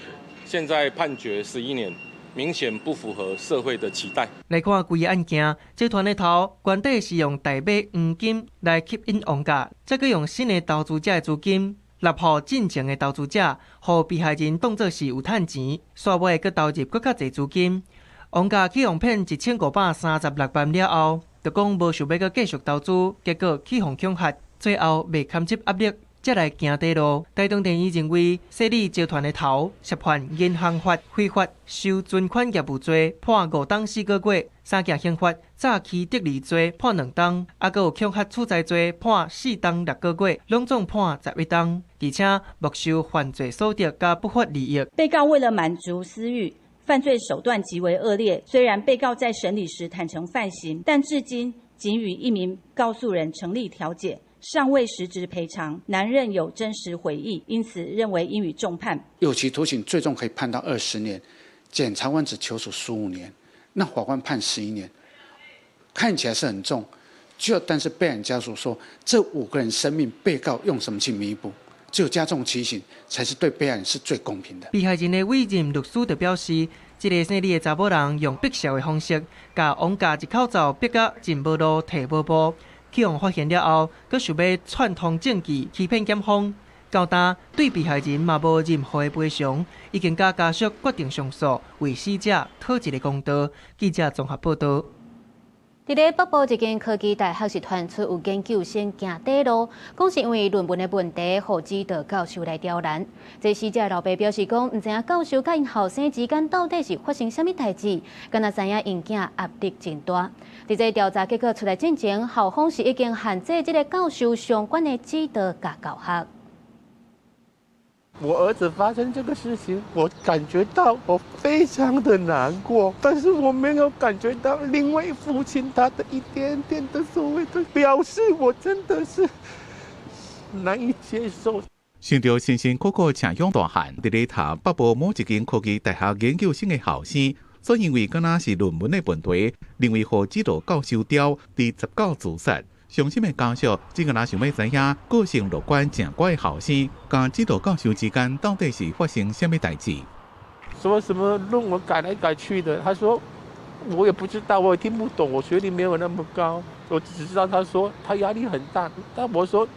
現在判決11年，明顯不符合社會的期待。來看規个案件，集團的頭原底是用代買黃金來吸引王家，再閣用新的投資者的資金。納予進前的投資者，予被害人當作是有趁錢，煞尾閣投入閣較濟資金。王家去予騙1536萬了後，就講無想欲閣繼續投資，結果去予恐嚇，最後袂堪接壓力，才來行短路。台中電院認為，細膩集團的頭涉犯銀行法非法收存款業務罪，判5冬4個月；三件刑法詐欺得利罪判2冬，抑閣有恐嚇取財罪判4冬6個月，攏總判11冬，而且沒收犯罪所得佮不法利益。被告為了滿足私欲，犯罪手段極為惡劣。雖然被告在審理時坦承犯行，但至今僅與一名告訴人成立調解，尚未實質賠償，難認有真實悔意，因此認為應予重判。有期徒刑最重可以判到20年，檢察官只求處15年，那法官判11年，看起來是很重，就但是被害人家屬說，這5個人生命，被告用什麼去彌補？只有加重其刑，才是對被害人是最公平的。被害人的委任律師就表示，這个姓李的查某人用逼數的方式，共王家一口灶逼甲進無路、退無步，去予發現了後，閣想欲串通證據欺騙檢方。到今對被害人嘛無任何的賠償，已經佮家屬決定上訴，為死者討一个公道。記者綜合報道。佇咧北部一間科技大學是傳出有研究生行短路，講是因為論文的問題，予指導教授來刁難。這死者老爸表示講，毋知影教授佮𪜶後生之間到底是發生啥物代誌，敢若知影𪜶囝壓力真大。佇這調查結果出來進前，校方是已經限制這个教授相關的指導佮教學。我兒子發生這個事情，我感覺到我非常的難過，但是我沒有感覺到另外父親他的一點點的所謂的表示，我真的是難以接受。想著辛辛苦苦請養大漢，佇咧讀北部某一間科技大學研究生的後生，所以因為敢若是論文的問題，認為予指導教授刁，佇19自殺。傷心的家屬只敢若想欲知影，個性樂觀、誠乖的後生，佮指導教授之間到底是發生啥物代誌？說什麼論文改來改去的，他說我也不知道，我也聽不懂，我學歷沒有那麼高，我只知道他說他壓力很大。但我說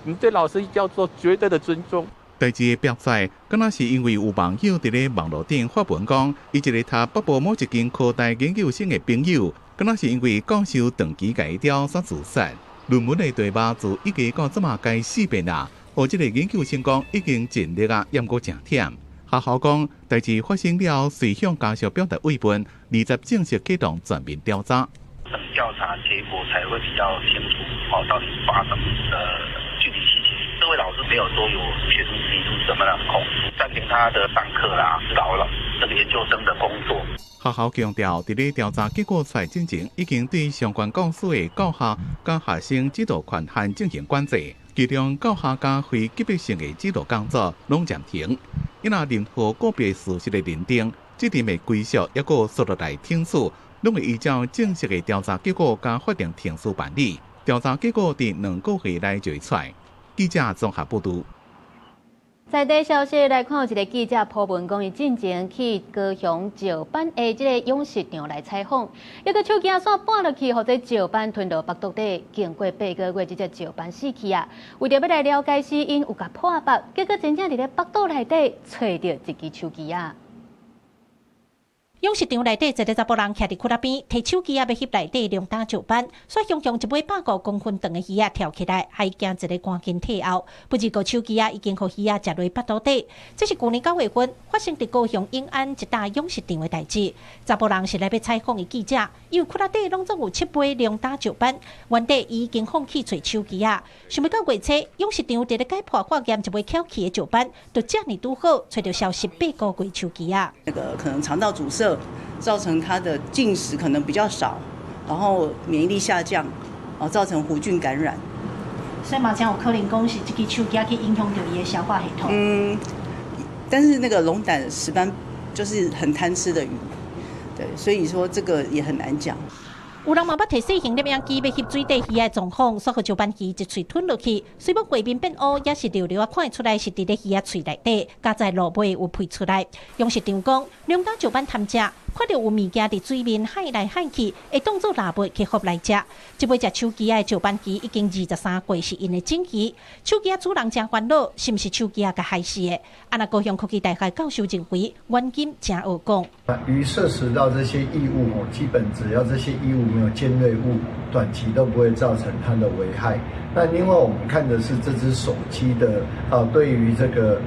你對老師要做絕對的尊重。代誌的表載，敢若是因為有網友佇咧網路頂發文講，伊一个讀北部某一間科大研究生的朋友，敢若是因為教授長期共伊刁煞自殺。論文的題目自一家到這馬改四遍啊！予這个研究生講已經盡力啊，猶閣誠忝。學校講，代誌發生了後，遂向家屬表達慰問，20正式啟動全面調查。等調查結果才會比較清楚，哦，到底發生的具體細節。這位老師沒有說有學生提出什麼樣的控訴，暫停他的上課啦，指導了這個研究生的工作。學校強調，佇咧調查結果出來進前，已經對相關教師的教學佮學生指導權限進行管制，其中教學佮非級別性的指導工作攏暫停。伊若任何個別事實的認定，責任的歸屬抑閣紲落來程序，攏會依照正式的調查結果佮法定程序辦理。調查結果佇2個月內就會出來。記者綜合報導。在地消息來看，有一个記者 po 文講，伊進前去高雄石斑的這个養殖場來採訪，一个手機仔煞跌落去，予這石斑吞落腹肚底，經過8個月，這隻石斑死去啊！為著欲來了解死因，有共破腹，結果真正佇咧腹肚內底揣著一支手機仔。養殖場內底一个查埔人徛佇窟仔邊，提手機仔欲翕內底龍膽石斑，煞雄雄一尾100五公分長的魚仔跳起來，予伊驚一个趕緊退後。不過手機仔已經予魚仔食落腹肚底。這是舊年9月份發生佇高雄永安一搭養殖場的代誌。查埔人是來欲採訪的記者，因為窟仔底攏總有七尾龍膽石斑，原底伊已經放棄揣手機仔。想欲到月初，養殖場佇咧解剖化驗一尾翹起的石斑，就遮爾拄好揣著消失8個月手機仔。那個可能腸道阻塞，造成他的進食可能比較少，然後免疫力下降，造成弧菌感染。所以嘛，真有可能講是這支手機去影響著伊的消化系統。嗯，但是那個龍膽石斑就是很貪吃的魚，對，所以說這個也很難講。有人嘛捌提細型攝影機欲翕水底魚的狀況，煞予石斑魚一喙吞落去，雖罔畫面變烏，也是著著仔看會出來是佇咧魚仔喙內底，佳哉落尾有噴出來。養殖場講，龍膽石斑貪食，看著有物件佇水面海來海去，會當做獵物去予來食。這尾食手機仔的石斑魚已經23過是𪜶的整魚。手機仔主人誠煩惱，是毋是手機仔共害死的？啊，若高雄科技大學教授認為原因誠惡講。魚攝食到這些異物哦，基本只要這些異物沒有尖銳物，短期都不會造成它的危害。那另外我們看的是這隻手機的啊，對於這個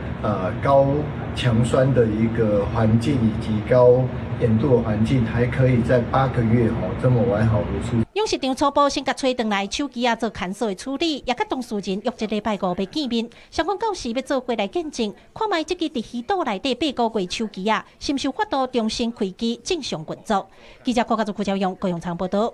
高強酸的一個環境以及高鹽度的環境，還可以在8個月哦這麼完好如初。養殖場初步先共揣轉來手機仔做牽索的處理，也佮當事人約這禮拜五欲見面。雙方到時欲做伙來見證，看覓這支佇魚肚內底8個月手機仔，是毋是有法度重新開機正常運作？記者郭家祖、郭朝陽、高永昌報導。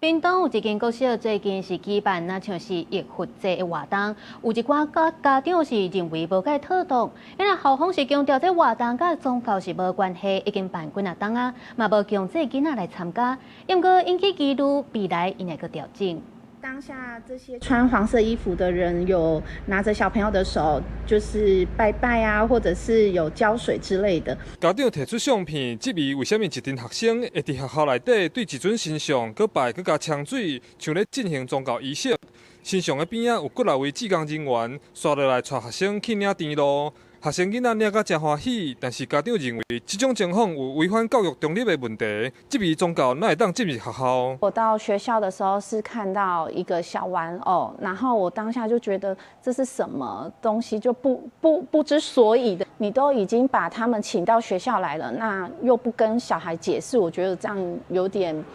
屏東有一間國小最近是舉辦，若像是浴佛節的活動，有一寡家長是認為無蓋妥當，因為校方是強調這活動佮宗教是無關係，已經辦幾若冬啊，嘛無強制囡仔來參加，毋過引起疑慮，未來應該閣調整。當下這些穿黃色衣服的人有拿着小朋友的手，就是拜拜啊，或者是有澆水之類的。家長提出相片，質疑為啥物一陣學生會佇學校內底對一尊神像閣拜閣共沖水，像咧進行宗教儀式。神像的邊仔有幾若位志工人員，紲落來帶學生去領甜露。學生囡仔領甲誠歡喜，但是家長認為這種情況有違反教育中立的問題，質疑宗教哪會當進入學校。我到學校的時候是看到一個小玩偶，然後我當下就覺得這是什麼東西，就不知所以的。你都已經把他們請到學校來了，那又不跟小孩解釋，我覺得這樣有點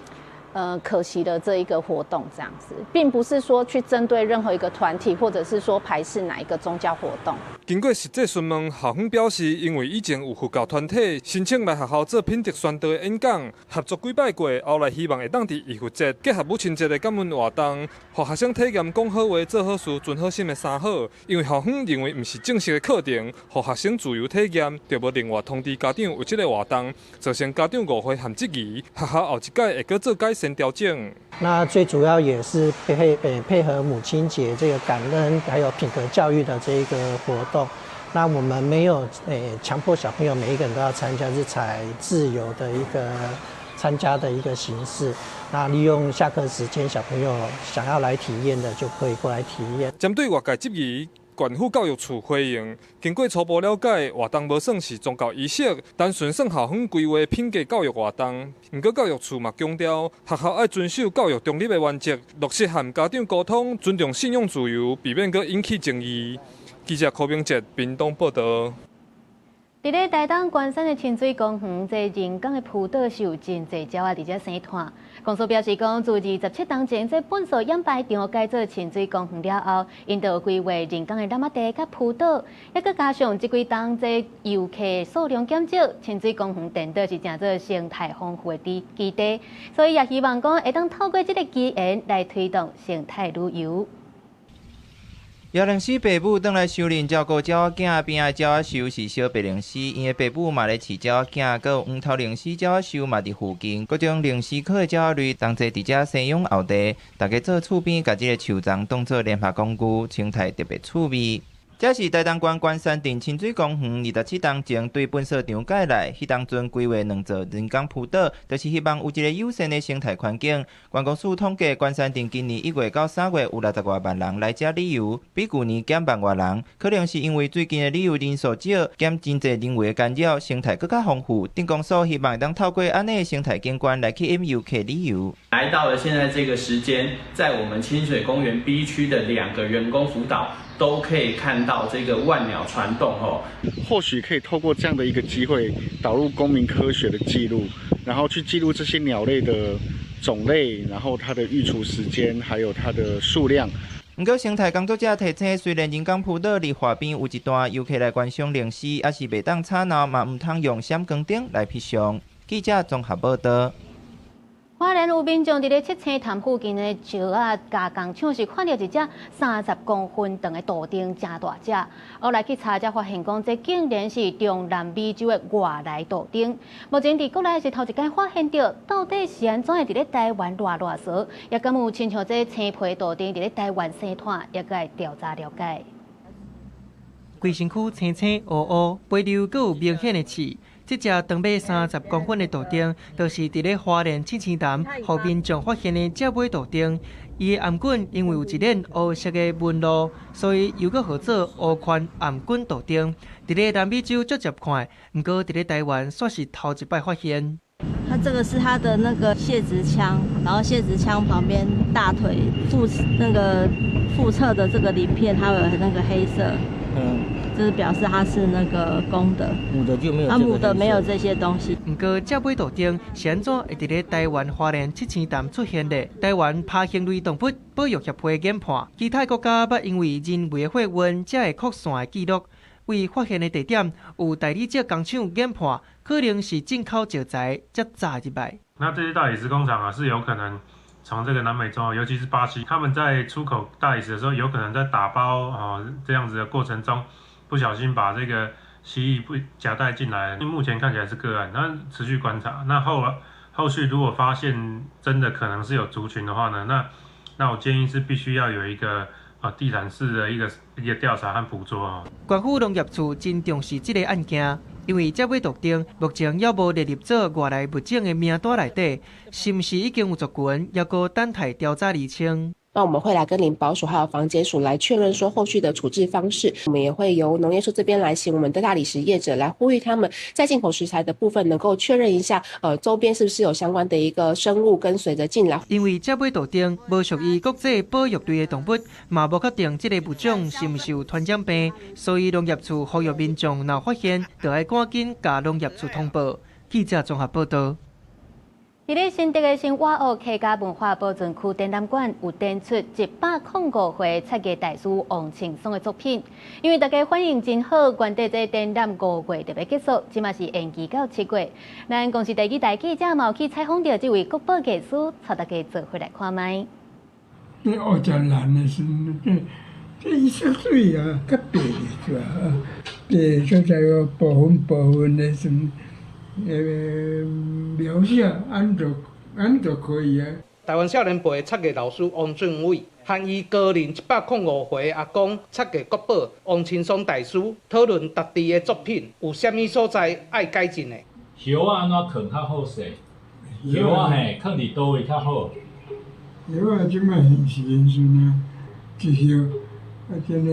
可惜的這一個活動，這樣子，並不是說去針對任何一個團體，或者是說排斥哪一個宗教活動。經過實際詢問，校方表示，因為以前有佛教團體申請來學校做品德宣導的演講，合作幾擺過，後來希望會當佇浴佛節結合母親節的感恩活動，予學生體驗講好話、做好事、存好心的三好。因為校方認為毋是正式的課程，予學生自由體驗，就無另外通知家長有這個活動，造成家長誤會和質疑。學校後一屆會閣做改善調整。那最主要也是配合母親節這個感恩，還有品格教育的這個活動。那我們沒有強迫小朋友每一個人都要參加，是採自由的一個參加的一個形式。那利用下課時間，小朋友想要來體驗的就可以過來體驗。針對外界質疑，縣府教育處回應，經過初步了解，活動無算是宗教儀式，單純算校方規劃品格教育活動。毋過教育處嘛強調，學校愛遵守教育中立的原則，落實和家長溝通，尊重信仰自由，避免閣引起爭議。記者柯明哲屏東報導。佇咧台東關山的親水公園，這人工的浮島是有真濟鳥仔佇遮生湠。公司表示講，自27冬前，這糞埽掩排場改做親水公園了後，𪜶就規劃人工的湳仔地佮浮島，抑閣加上這幾冬這遊客數量減少，親水公園顛倒是成做生態豐富的基地，所以也希望講會當透過這个機緣來推動生態旅遊。姚靈絲爸母轉來收認照顧鳥仔囝，邊仔鳥仔獸是小白鷺鷥，𪜶的爸母嘛咧飼鳥仔囝，閣有黃頭鷺鷥鳥仔獸嘛佇附近，各種鷺鷥科的鳥仔類同齊佇遮生養後代，大家做厝邊共這个樹叢當做聯合工具，生態特別趣味。這是台東縣關山鎮親水公園27冬前對糞埽場蓋來，彼當陣規劃兩座人工浮島，就是希望有一个友善的生態環境。觀光署統計，關山鎮今年1月到3月有60外萬人來遮旅遊，比舊年減萬外人，可能是因為最近的旅遊人數少，減真濟人為的干擾，生態閣較豐富。鎮公所希望會當透過按呢的生態景觀來吸引遊客旅遊。來到了現在這個時間，在我們親水公園 B 區的兩個人工浮島，都可以看到這個萬鳥傳動哦。或許可以透過這樣的一個機會，導入公民科學的記錄，然後去記錄這些鳥類的種類，然後它的育雛時間，還有它的數量。毋過生態工作者提醒，雖然人工浮島佇河邊有一段遊客來觀賞鷺鷥，抑是袂當吵鬧，嘛毋通用閃光燈來翕相。記者綜合報導。花蓮有民眾佇咧七星潭附近的石仔加工廠是看著一隻30公分長的杜鵑，誠大隻。後來去查才發現，講這竟然是中南美洲的外來杜鵑。目前佇國內是頭一擺發現著，到底是按怎會佇咧台灣賴賴趖？也敢有親像這青皮杜鵑佇咧台灣生湠，也閣愛調查了解。規身軀青青烏烏，背脊閣有明顯的刺。這隻長尾30公分的豆丁，就是佇咧花蓮七星潭，予民眾發現的這尾豆丁。伊的頷頸因為有一鏈烏色的紋路，所以又閣號做烏圈頷頸豆丁。佇咧南美洲足捷看，毋過佇咧台灣煞是頭一擺發現。它這個是它的那個泄殖腔，然後泄殖腔旁邊大腿腹那個腹側的這個鱗片，它有那個黑色，就是表示它是那個公的。母的就沒有。啊，母的沒有這些東西。毋過這尾豆丁是按怎會佇咧台灣花蓮七星潭出現的？台灣爬行類動物保育協會研判，其他國家捌因為人為的貨運才會擴散的記錄，為發現的地點有大理石工廠研判，可能是進口石材才炸入來。那這些大理石工廠啊，是有可能從這個南美洲，尤其是巴西，他們在出口大理石的時候，有可能在打包啊這樣子的過程中，不小心把這個蜥蜴不夾帶進來。目前看起來是個案，那持續觀察。那後續如果發現真的可能是有族群的話呢，那我建議是必須要有一個地毯式的一個調查和捕捉啊。縣府農業處真重視這個案件，因為這尾毒燈目前猶無列入做外來物種的名單內底，是毋是已經有族群，猶閣等待調查釐清。那我們會來跟林保署還有防檢署來確認說後續的處置方式。我們也會由農業處這邊來請我們的大理石業者來呼籲他們在進口石材的部分能夠確認一下，周邊是不是有相關的一個生物跟隨着進來。因為這尾豆丁無屬於國際保育類的動物，嘛無確定這個物種是毋是有傳染病，所以農業處呼籲民眾若發現，就愛趕緊共農業處通報。記者綜合報道。佇咧新竹的新瓦澳客家文化保存區展覽館有展出105歲漆藝大師王青松的作品，因為大家反應真好，原底這展覽5月就欲結束，這馬是延期到7月。咱公視第二台記者嘛有去採訪著這位國寶藝師，帶大家做伙來看覓。你學遮難的時陣，這伊色水啊，較白的啊，白所在個部分部分的時陣。描寫按就按就可以啊。台灣少年輩的漆藝老師王俊偉，和伊高齡105歲阿公漆藝國寶王青松大師討論家己的作品有啥物所在愛改進的。葉仔按怎囥較好勢？葉仔嘿，囥佇佗位較好？葉仔這擺現時的時陣啊，一葉啊，這个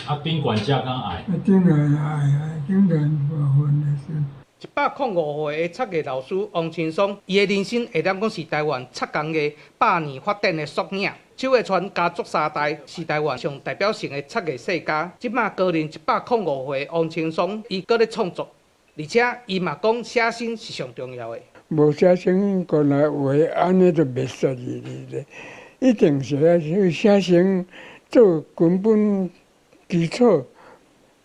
啊，頂懸遮敢愛？啊，頂懸愛愛，頂懸部分的是。105歲的漆藝老師王青松，伊的人生會當講是台灣漆工藝百年發展的縮影。邱月川家族三代是台灣上代表性的漆藝世家。這馬高齡105歲王青松，伊閣咧創作，而且伊嘛講寫生是上重要的。無寫生，過來畫按呢就袂說哩咧，一定是愛寫生做根本基礎，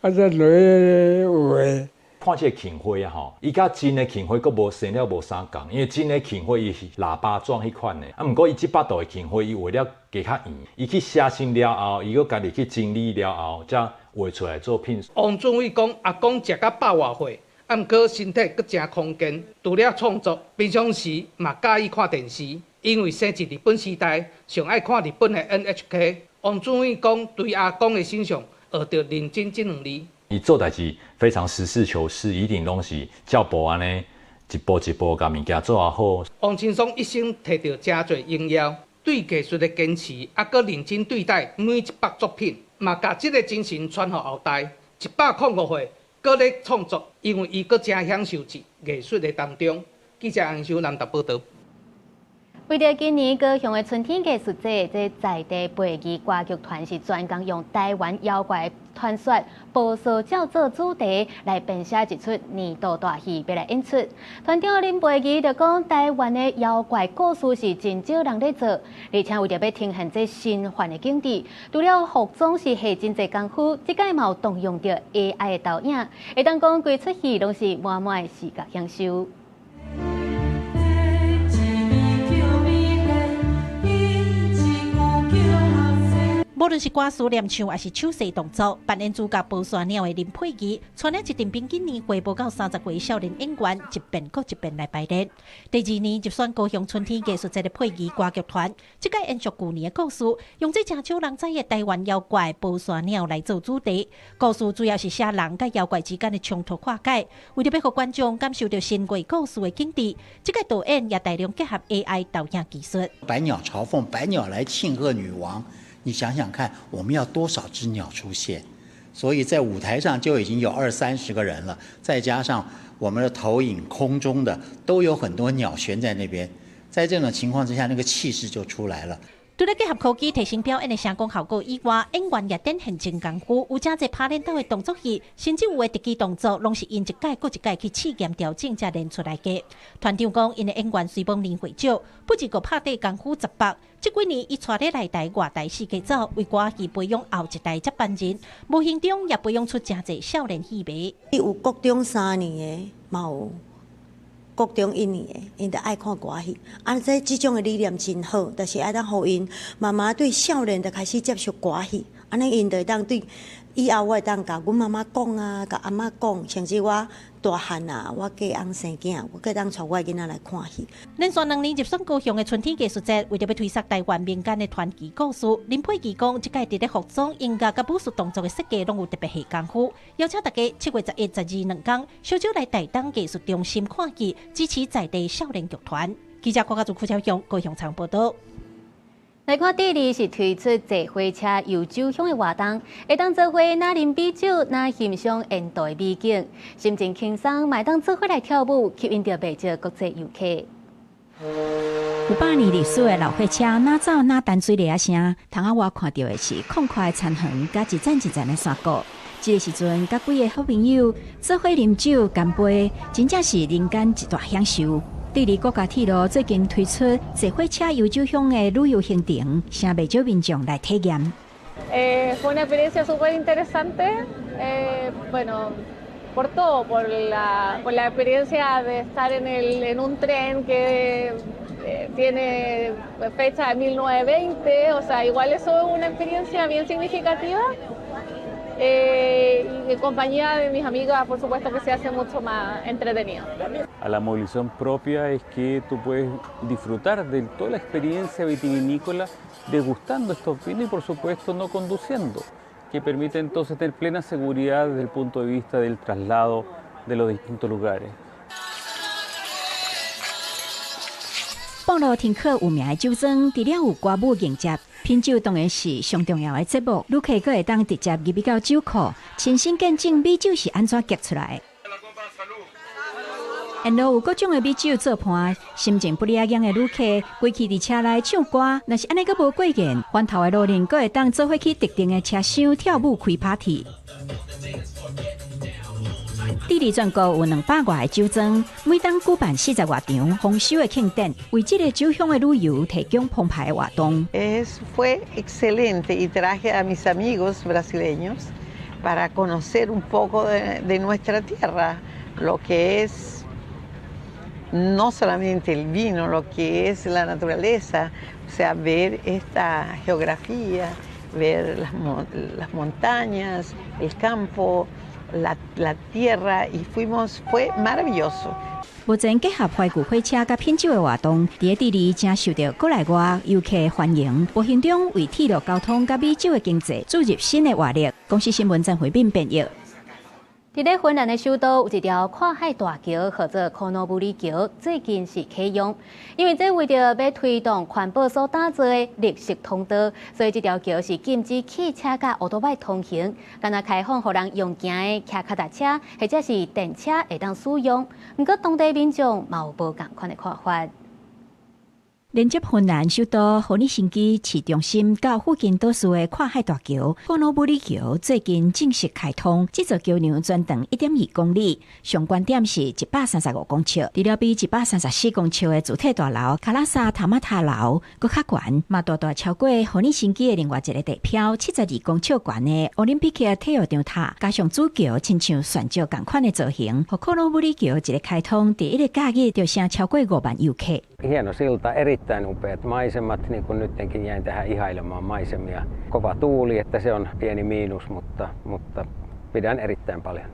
啊再落去畫。看這個杏花啊吼，伊佮真的杏花閣無生了無相仝，因為真的杏花伊是喇叭狀彼款的，啊，毋過伊這幅度的杏花伊畫了加較圓，伊去寫生了後，伊閣家己去整理了後，才畫出來作品。王俊偉講，阿公食到百外歲，啊，毋過身體閣誠康健，除了創作，平常時嘛佮意看電視，因為生佇日本時代，上愛看日本的 NHK。王俊偉講，對阿公的身上學著認真這兩字。伊做代誌非常實事求是，一定攏是照步按呢，一步一步共物件做啊好。王青松一生摕著誠濟榮耀，對藝術的堅持，猶閣認真對待每一幅作品，嘛共這个精神傳予後代。105歲，閣咧創作，因為伊閣誠享受佇藝術的當中。記者楊秀南台報導。為著今年高雄的春天藝術節，這在地白衣歌劇團是專工用台灣妖怪傳說婆娑鳥做主題來編寫一齣年度大戲，欲來演出。團長林培儀就講，台灣的妖怪故事是真少人咧做，而且為著欲呈現這神幻的景致，除了服裝是下真濟工夫，這擺嘛有動用著 AI 的投影，會當講規齣戲攏是滿滿的視覺享受。無論是歌詞念唱，抑是手勢動作，扮演主角寶山鳥的林佩儀，帶領一陣平均年歲無到30歲少年演員，一遍閣一遍來排練。第二年入選高雄春天藝術節的佩儀歌劇團，這屆延續舊年的故事，用這誠少人知的台灣妖怪寶山鳥來做主題。故事主要是寫人佮妖怪之間的衝突化解，為著欲予觀眾感受著神話故事的景致，這屆導演也大量結合 AI 導演技術。百鳥朝鳳，百鳥來慶賀女王。你想想看，我們要多少隻鳥出現？所以在舞台上就已經有二三十個人了，再加上我們的投影空中的都有很多鳥懸在那邊，在這種情況之下，那個氣勢就出來了。除了結合科技提升表演的聲光效果以外，演員也展現真功夫，有誠濟拍練鬥的動作戲，甚至有的特技動作，攏是𪜶一屆閣一屆去試驗調整才練出來的。團長講，𪜶的演員雖罔年歲少，不過拍底功夫十八。這幾年，伊帶咧內台外台四界走，為歌戲培養後一代接班人，無形中也培養出誠濟少年戲迷。有國中3年的，嘛有國中1年的，𪜶就愛看歌戲。啊，這種的理念真好，就是愛當予𪜶慢慢對少年就開始接觸歌戲，按呢𪜶就會當對以後我會當共阮媽媽講啊，共阿嬤講，甚至我大漢啊，我嫁翁生囝，我閣當帶我的囡仔來看戲。連續2年入選高雄的春天藝術節，為著欲推捒台灣民間的傳奇故事，林佩儀講，這屆佇咧服裝、音樂佮武術動作的設計，攏有特別下功夫。邀請大家7月11、12兩天，小少來台東藝術中心看戲，支持在地少年劇團。記者郭家祖、邱超雄高雄場報導。來看，智利是推出坐火車遊酒鄉的活動，會當做伙若啉美酒，若欣賞沿途的美景，心情輕鬆，嘛會當做伙來跳舞，吸引著袂少國際遊客。有百年歷史的老火車，哪走哪彈水螺仔聲。窗仔外看著的是曠闊的田園，佮一層一層的山谷。這個時陣，佮幾個好朋友做伙啉酒乾杯，真正是人間一大享受。智利國家鐵路最近推出坐火車遊酒鄉的旅遊行程，誠袂少民眾來體驗。 Fue una experiencia súper interesante, bueno, por todo, por la experiencia de estar en un tren que tiene fecha de 1920, o sea, igual eso es una experiencia bien significativa. Y en compañía de mis amigas, por supuesto que se hace mucho más entretenido. A la movilización propia es que tú puedes disfrutar de toda la experiencia vitivinícola degustando estos vinos y por supuesto no conduciendo, que permite entonces tener plena seguridad desde el punto de vista del traslado de los distintos lugares. 放路停靠有名的酒莊，除了有歌舞迎接，品酒當然是上重要的節目。旅客閣會當直接入去到酒庫，親身見證美酒是按怎結出來的。沿路有各種的美酒做伴，心情不理想的旅客，規氣佇車內唱歌，若是按呢閣無過癮，返頭的路程閣會當做伙去特定的車廂跳舞開 party。智利全國有200外個酒莊，每冬舉辦40外場豐收的慶典，為這個酒鄉的旅遊提供澎湃的活動。 Fue excelente y traje a mis amigos brasileños para conocer un poco de nuestra tierra, lo que es no solamente el vino, lo que es la naturaleza, o sea, ver esta geografía, ver las montañas, el campo, la tierra y fuimos, fue maravilloso. 目前結合懷舊火車佮品酒的活動，佇智利誠受著國內外遊客歡迎，無形中為鐵路交通佮美酒的經濟注入新的活力。公視新聞曾慧敏編譯。佇咧芬蘭的首都有一條跨海大橋，號做科諾布里橋，最近是啟用。因為這為著欲推動環保所打造的綠色通道，所以這條橋是禁止汽車佮歐多擺通行，干焦開放予人用行的騎腳踏車或者是電車會當使用。毋過當地民眾嘛有無仝款的看法。連接芬蘭首都赫爾辛基市中心到附近島嶼的跨海大橋科諾布里橋最近正式開通。這座橋梁全長1.2公里，上懸點是135公尺，除了比134公尺的主體大樓卡拉薩塔馬塔樓閣較懸，嘛大大超過赫爾辛基的另外一個地標72公尺懸的奧林匹克體育場塔，加上主橋親像船隻仝款的造型，予科諾布里橋一个開通，佇一个假日就吸超過5萬遊客。 Hieno silta, erittäin Erittäin upeat maisemat, niin kuin nytkin jäin tähän ihailemaan maisemia. Kova tuuli, että se on pieni miinus, mutta pidän erittäin paljon.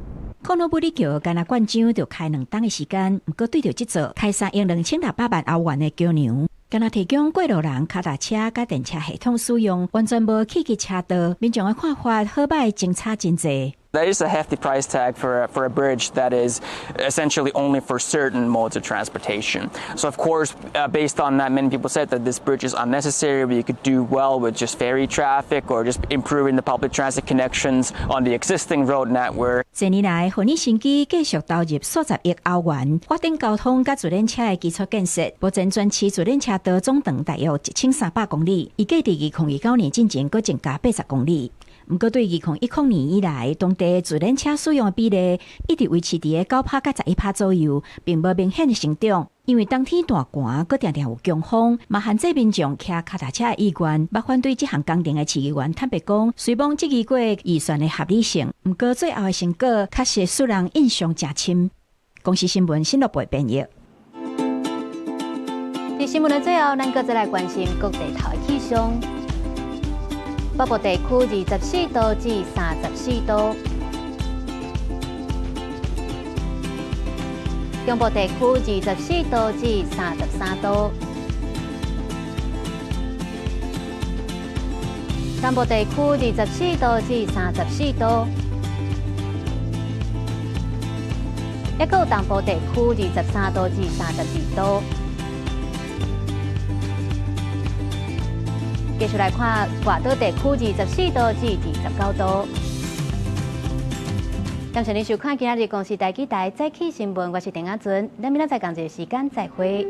科諾布里橋干焦灌漿就開2冬的時間，毋過對著這座開3億2600萬歐元的橋梁，干焦提供過路人跤踏車佮電車系統使用，完全無汽機車道。民眾的看法好䆀爭吵真濟。 That is a hefty price tag for a bridge that is essentially only for certain modes of transportation. So, of course, based on that, many people said that this bridge is unnecessary. We could do well with just ferry traffic or just improving the public transit connections on the existing road network. 這年來，荷爾辛基繼續投入數十億歐元，發展交通佮自輪車的基礎建設。目前全市自輪車道總長大約1300公里，預計佇2029年進前閣增加80公里。毋過對2010年以來，當地自輪車使用的比例一直維持佇个9趴佮11趴左右，並無明顯的成長。因為冬天大寒，閣定定有強風，嘛限制民眾騎跤踏車的意願。捌反對這項工程的市議員坦白講，雖罔質疑過預算的合理性，毋過最後的成果確實使人印象誠深。公視新聞新樂貝編譯。佇新聞的最後，咱閣再來關心各地頭的氣象。北部地區24度至34度，中部地區24度至33度，南部地區24度至34度，抑閣有東部地區23度至32度。繼續來看外島地區24度至29度。感謝您收看今仔日公視台語台早起新聞，我是鄭亞尊，咱明仔載仝一个時間再會。